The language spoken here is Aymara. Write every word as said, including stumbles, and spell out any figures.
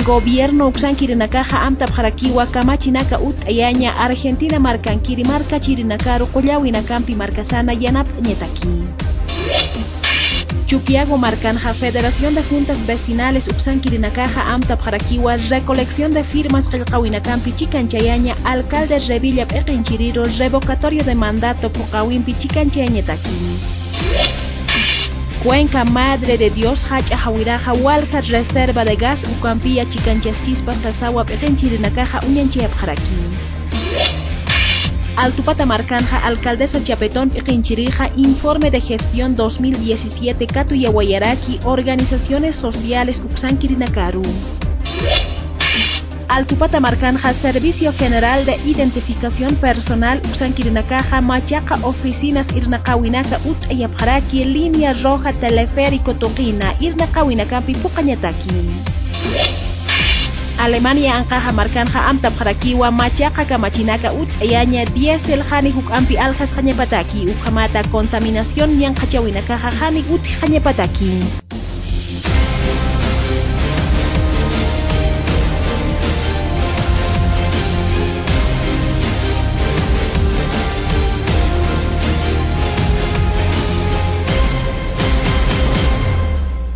Gobierno uksankirinakaxa amtapxarakiwa kamachinaka utt'ayaña Argentina markankiri markachirinakaru qullawinakampi markasana yanapt'añataki. Chukiyago markanxa Federación de Juntas Vecinales uksankirinakaxa amtapxarakiwa recolección de firmas qillqawinakampi chikanchayaña alcalde Revilla p'iqinchiriru revocatorio de mandato phuqawimpi chikanchayañataki. Cuenca Madre de Dios jach'a jawiraxa walja reserva de gas ukampiya chikanchaschispa sasawa p'iqinchirinakaxa uñanchayapxaraki. Altupata markanxa alcaldesa Chapetón p'iqinchirixa informe de gestión dos mil diecisiete katuyawayaraki organizaciones sociales uksankirinakaru. Altupata markanxa Servicio General de Identificación Personal uksankirinakaxa machaqa oficinas irnaqawinaka utt'ayapxaraki línea roja teleférico tuqina irnaqawinakampi phuqañataki. Alemania anqaxa markanxa amtapxarakiwa machaqa kamachinaka utt'ayaña diésel jani juk'ampi aljasxañapataki ukhamata contaminación ñanqhachawinakaxa jani utjxañapataki.